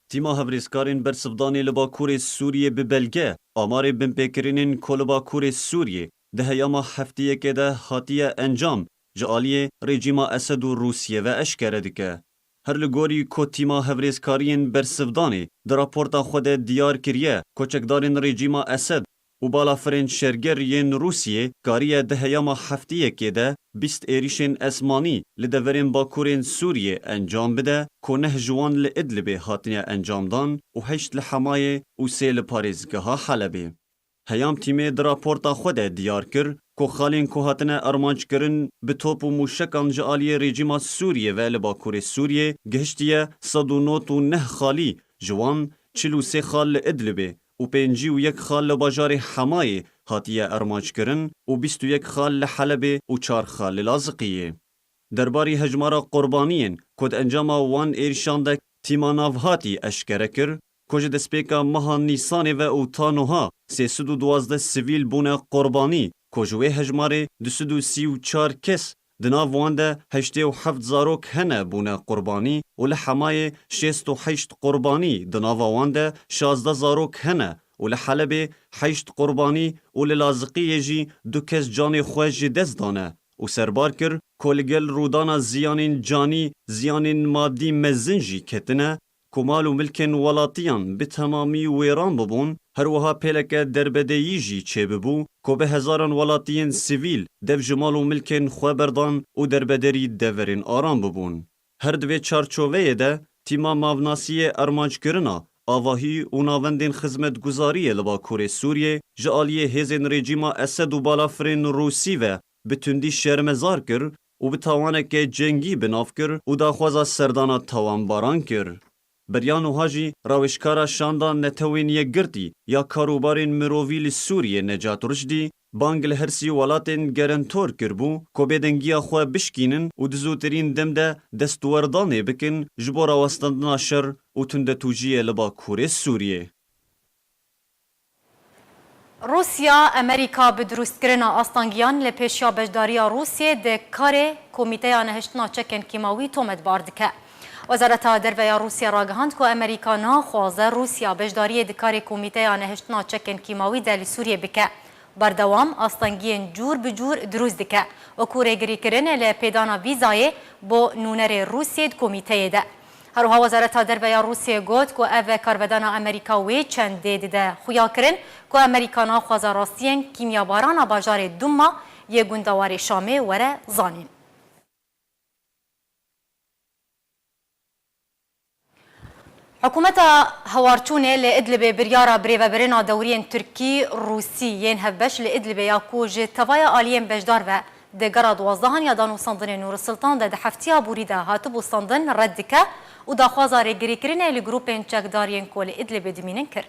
Tîma hevrêzkarên bersivdanê li Bakurê Sûriyê bi belge amarê binpêkirinên ku li Bakurê Sûriyê di heyama heftiyekê de hatiye encam ji aliyê rejîma Esed û Rûsiyê ve eşkere dike. Her li gorî ku Tîma Hevrêzkariyên Bersivdanê di raporta xwe de diyar kiriye, koçekdarên rejîma Esed û balafirên şerger yên Rûsiyê kariye di heyama heftiyekê de bîst êrîşên esmanî li deverên bakurên Sûriyê encam bide ku neh ji wan li Idlibê hatine encamdan û heşt li Hemayê û sê li parêzgeha Helebê. Heyam tîmê di raporta xwe de diyar kir ku xalên ku hatine armanckirin bi top û mûşekan ji aliyê rejîma Sûriyê ve li Bakurê Sûriyê gihiştiye sed û nod û neh xalî, ji wan çil û sê xal li Idlibê û pêncî û yek xal li bajarê Hemayê hatiye armanckirin û bîst û yek xal li Helebê û çar xal li Laziqiyê. Derbarî hejmara qurbaniyên ku di encama wan êrişan de tîma navhatî eşkere kir ku ji destpêka meha Nîsanê ve û ta niha sê sed û duwazdeh sivîl bûne qurbanî, ku ji wê hejmarê du sed û sî û çar kes, di nav wan de heştê û heft zarok hene bûne qurbanî û li Hemayê şêst û heşt qurbanî, di nava wan de şazdeh zarok hene û li Helebê heşt qurbanî û li Laziqiyê jî du kes canê xwe ji dest dane. û serbar kir ku li gel rûdana ziyanên canî, ziyanên madî mezin jî ketine, ku mal û milkên welatiyan bi temamî wêran bibûn, her wiha pêleke derbedeyî jî çêbibû, ku bi hezaran welatiyên sivîl dev ji mal û milkên xwe berdan û derbederî deverên aram bibûn. Her di vê çarçoveyê de Tîma mavnasiyê armanckirina avahî û navendên xizmetguzariyê li Bakurê Sûriyê ji aliyê hêzên rejîma Esed û balafirên Rûsî ve bi tundî şermezar kir û bi tawaneke cengî bi nav kir û daxwaza serdana tawanbaran kir. Beriya nuha jî rawêjkara Şanda Netewên Yekgirtî ya Karûbarên Mirovî li Sûriyê Necat Ruşdî bang li hersî welatên gerentor kiribû ku bêdengiya xwe bişkînin û di zûtirîn dem de destwerdanê bikin ji bo rawestandina şer û tundetûjiyê li Bakurê Sûriyê. Rûsya, Amerîka bi dirustkirina astangiyan li pêşiya beşdariya Rûsyê di karê Komîteya Nehiştina Çekên Kîmawî tometbar dike. Wezareta Derve ya Rûsya ragihand ku Amerîka naxwaze Rûsya beşdariyê di karê Komîteya Nehiştina Çekên Kîmawî de li Sûriyê bike. Berdewam astengiyên cûr bi cûr dirûst dike, wekû rêgirîkirin li pêdana vîzayê bo nûnerê Rûsiyê di komîteyê de. Her wiha Wezareta Derve ya Rûsiyê got ku ev karvedana Amerîka wê çendê dide xuyakirin ku Amerîka naxwaze rastiyên kîmyabarana bajarê Duma yê gundewarê Şamê were zanîn. Hikûmeta Hewarçûnê li Idlibê biryara birêvebirina dewriyên Tirkî, Rûsî yên hevbeş li Idlibê ya ku ji tevaya aliyên beşdar ve di gera duwazdehan ya danûstandinê Nûr Sultan de di heftiya borî de hatibû standin red dike û daxwaza rêgirîkirinê li grûpên çekdar yên ku li Idlibê dimînin kir.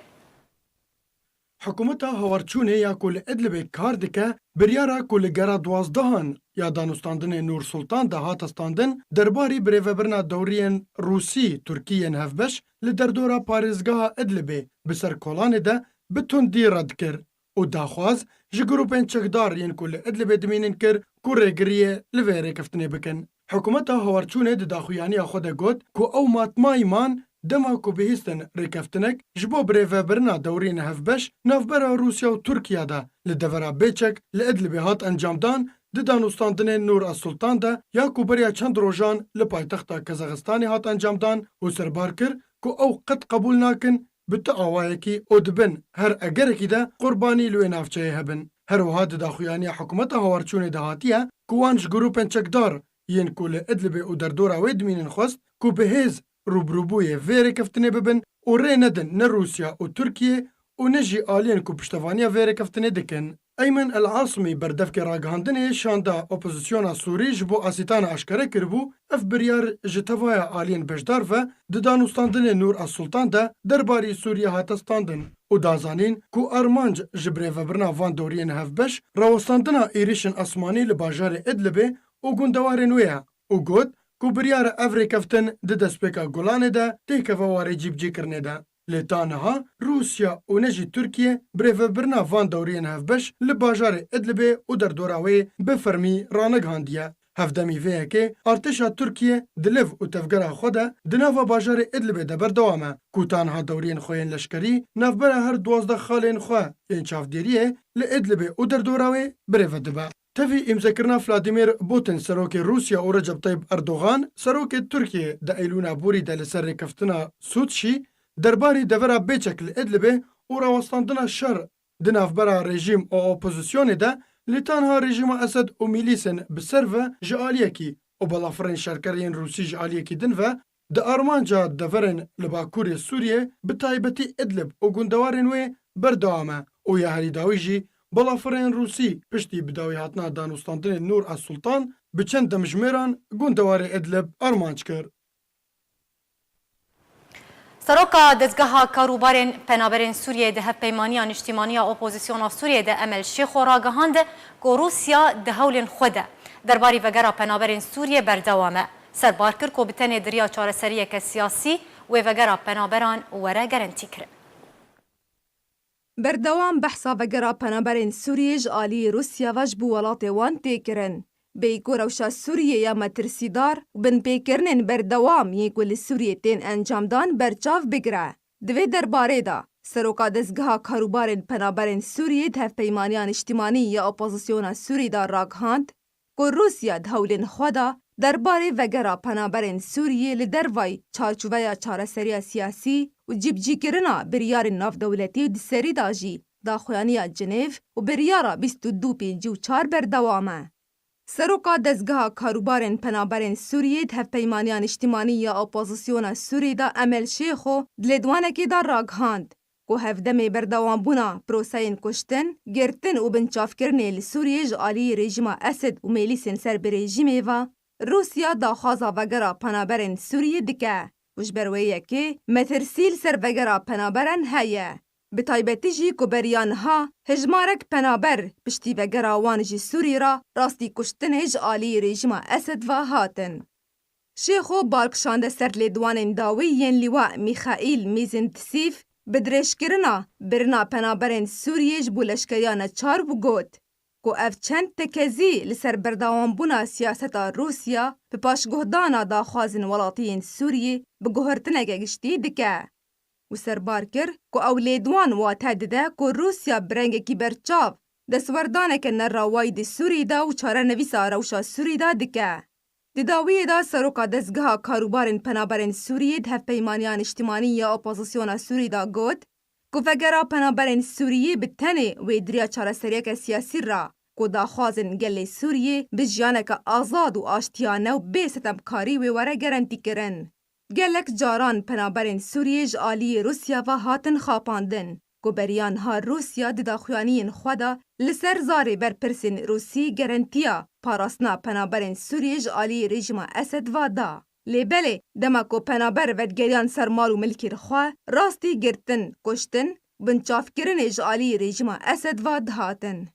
Hikûmeta Hewarçûnê ya ku li Idlibê kar dike, biryara ku li gera duwazdehan ya danûstandinê Nûr Sultan de hate standin, derbarî birêvebirina dewriyên Rûsî, Tirkî yên hevbeş li derdora parêzgeha Idlibê bi ser kolanê de bi tundî red kir û daxwaz ji grûpên çekdar yên ku li Idlibê dimînin kir ku rêgiriyê li vê rêkeftinê bikin. Hikûmeta Hewarçûnê di daxuyaniya xwe de got ku ew matmayî man dema ku bihîstin rêkeftinek ji bo birêvebirina dewriyên hevbeş navbera Rûsya û Tirkiye de li devera Bêçek li Idlibê hat encamdan, di danûstandinên Nûr es Sultan de ya ku beriya çend rojan li paytexta Kazaxistanê hat encamdan û serbar kir ku ew qet qebûl nakin bi tu awayekî û dibin her egerekî de qurbanî li wê navçeyê hebin. Her wiha di daxuyaniya hikûmeta Hewarçûnê de hatiye ku wan ji grûpên çekdar yên ku li Idlibê û derdora wê dimînin xwest ku bi hêz rûbirûbûyê vê rêkeftinê bibin û rê nedin ne Rûsya û Tirkiye û ne jî aliyên ku piştevaniya vê rêkeftinê dikin. Eymen El Asimî, berdevkê ragihandinê Şanda Opozisyona Sûrî ji bo Asîtana aşkere kiribû, ev biryar ji tevaya aliyên beşdar ve di danûstandinê Nûr es Sultan de derbarî Sûriyê hate standin û da zanîn ku armanc ji birêvebirina van dewriyên hevbeş rawestandina êrişên asmanî li bajarê Idlibê û gundewarên wê ye û got ku biryar e ev rêkeftin di destpêka Golanê de têkeve warê cîbicîkirinê de. Lê ta niha Rûsya û ne jî Tirkiye birêvebirina van dewriyên hevbeş li bajarê Idlibê û derdora wê bi fermî ranegihandiye. Hevdemî vê yekê artêşa Tirkiye di liv û tevgera xwe de di nava bajarê Idlibê de berdewam e ku ta niha dewriyên xwe yên leşkerî navbera her duwazdeh xalên xwe yên çavdêriyê li Idlibê û derdora wê birêve dibe. Tevî îmzekirina Vladimir Putin, serokê Rûsya û Recep Tayyip Erdogan, serokê Tirkiyê di Eylûna borî de li ser rêkeftina Sûtşî derbarî devera Bêçek li Idlibê û rawestandina şer di navbera rejîm û opozisyonê de, lê tanha rejîma Esed û mîlîsên bi ser ve ji aliyekî û balafirên şerker yên Rûsî ji aliyekî din ve, di armanca deverên li Bakurê Sûriyê, bi taybetî Idlib û gundewarên wê berdewam e û ya herî dawî jî balafirên Rûsî piştî bi dawî hatina danûstandinê Nûr es Sultan bi çend demjimêran gundewarê Idlib armanc kir. Seroka Dezgeha Karûbarên Penaberên Sûriyê di Hevpeymaniya Niştîmanî ya Opozisyona Sûriyê de Emel Şêxo ragihand ku Rûsya di hewlên xwe de derbarî vegera penaberên Sûriyê berdewam e. Serbar kir ku bi tenê di riya çareseriyeke siyasî wê vegera penaberan were gerentîkirin. Berdewam behsa vegera penaberên Sûriyê ji alî Rûsya ve ji bo welatê wan tê kirin. Bêyî ku rewşa Sûriyê ya metirsîdar û binpêkirinên berdewam yên ku li Sûriyê tên encamdan berçav bigire. Di vê derbarê de, Seroka Dezgeha Karûbarên Penaberên Sûriyê di Hevpeymaniya Niştîmanî ya Opozisyona Sûrî de ragihand, ku Rûsya di hewlên xwe de derbarê vegera penaberên Sûriyê li dervayî çarçoveya çareseriya siyasî û cîbicîkirina biryarên navdewletî û di serî de jî daxuyaniya Cinêv û biryara bîst û du pêncî û çar berdewam e. Seroka Dezgeha Karûbarên Penaberên Sûriyê di Hevpeymaniya Niştimanî ya Opozisyona Sûrî de Emel Şêxo di lêdwanekê de ragihand ku hevdemê berdewambûna proseyên kuştin, girtin û binçavkirinê li Sûriyê ji alî rejîma Esed û mêlîsên ser bi rejîmê ve Rûsya daxwaza vegera penaberên Sûriyê dike û ji ber wê yekê metirsî li ser vegera penaberan heye. Bi taybetî jî ku beriya niha hejmarek penaber piştî vegera wan ji Sûrî re rastî kuştinê ji alî rejîma Esed ve hatin. Şêxo bal kişande ser lêdwanên dawî yên Lîwa Mîxaîl Mîzintsîf bi dirêjkirina birina penaberên Sûriyê ji bo leşkeriya neçar û got ku ev çend tekezî li ser berdewambûna siyaseta Rûsya bi paşguhdana daxwazên welatiyên Sûriyê bi guhertineke giştî dike. Û serbar kir ku ew lêdwan wate dide ku Rûsya bi rengekî berçav destwerdaneke nerawayî di Sûrî de û çarenivîsa rewşa Sûrî de dike. Di dawiyê de Seroka Dezgeha Karûbarên Penaberên Sûriyê di Hevpeymaniya Niştimanî ya Opozisyona Sûrî de got ku vegera penaberên Sûriyê bi tenê wê di riya çareseriyeke siyasî re ku daxwazên gelê Sûriyê bi jiyaneke azad û aştiyane û bê sitemkarî wê were gerentîkirin. Gelek caran penaberên Sûriyê ji aliyê Rûsya ve hatin xapandin, ku beriya niha Rûsya di daxuyaniyên xwe de li ser zarê berpirsên Rûsî gerentiya parastina penaberên Sûriyê ji aliyê rejîma Esed ve da. Lê belê, dema ku penaber vedigeriyan ser mal û milkên xwe, rastî girtin, kuştin, binçavkirinê ji aliyê rejîma Esed ve dihatin.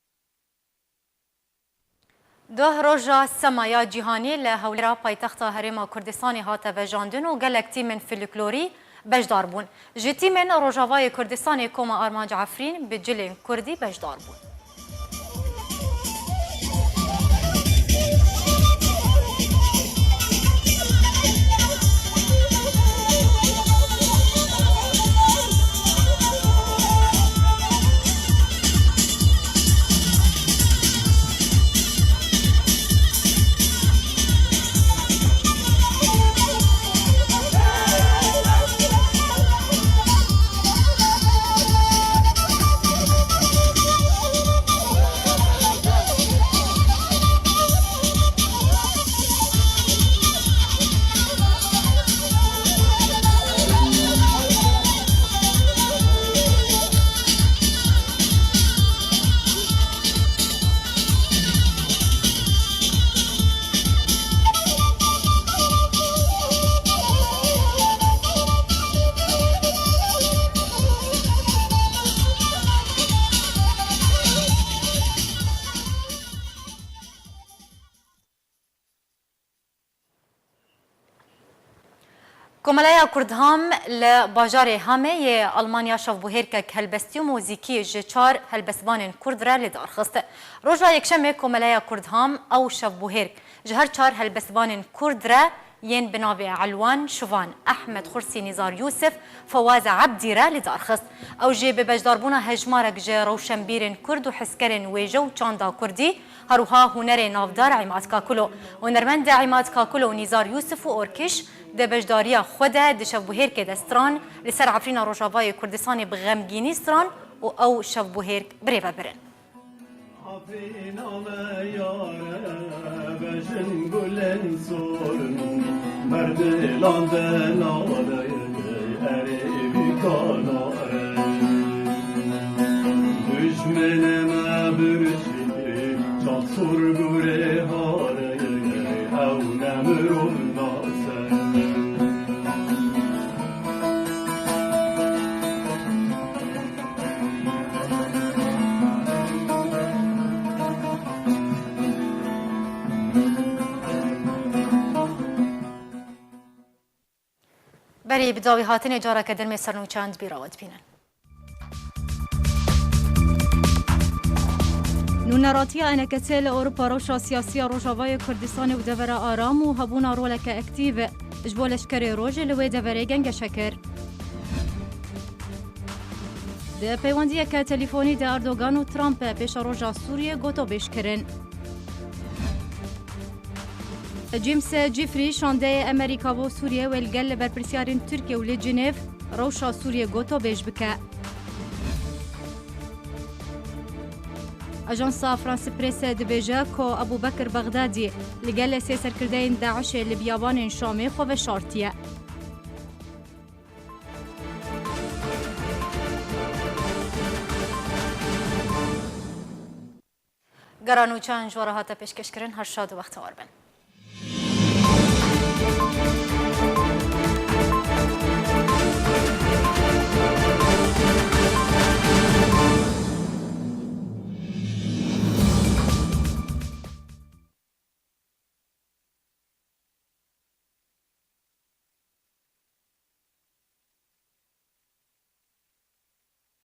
Doh roja sema ya cîhanî li Hewlêra paytexta Herêma Kurdistanê hate vejandin û gelek tîmên folklorî beşdar bûn. Ji tîmên Rojavayê Kurdistanê Koma Armanc Efrîn bi cilên kurdî beşdar bûn. Komeleya Kurdham li bajarê Hamê yê Almanya şevbûhêrkek helbestî û muzîkî ji çar helbestvanên Kurd re li dar xist. Roja Yekşemê Komeleya Kurdham ew şevbûhêrk ji her çar helbestvanên Kurd re yên bi navê Elwan, Şivan, Ehmed Xursî, Nîzar Yûsif, Fewaz Ebdî re li dar xist. Ew jî bi beşdarbûna hejmarek ji rewşenbîrên Kurd û hizkerên wêje û çanda Kurdî, herwiha hunerê navdar Îmad Kakulo. Hunermend Îmad Kakulo û Nîzar Yûsif û Orkiş di beşdariya xwe de di şevbûhêrkê de stran li ser Efrîna Rojavayê Kurdistanê bi xemgînî stran û ew şevbûhêrk birêve birin. Afrîna me yare, bejin gulên sor, merdilan de nade, erê vî kanare. Dujmenê me birjî, çav sor gurê hare, ew ne mirov nase. Berî bi dawî hatinê careke din me sernûçeyan di bîra we dibînin. Nûneratiya eneketê li Ewropa rewşa siyasî ya Rojavayê Kurdistanê û devera aram û hebûna roleke aktîv ji bo leşkerê rojê li wê deverê gengeşe kir. Di peywendiyeke telîfonî de Erdogan û Trump pêşeroja Sûriyê gotobêj kirin. James Jeffrey, şandeyê Amerîka bo Sûriyê wê li gel berpirsyarên Tirkiye û li Cinêv rewşa Sûriyê gotobêj bike. Ajansa France Presse dibêje ku Ebû Bekir Bexdadî li gel sê serkirdeyên DAIŞê li biyabanên Şamê xwe veşartiye. Gera nûçeyan ji we re hate pêşkêşkirin, her şad û bextewar bin.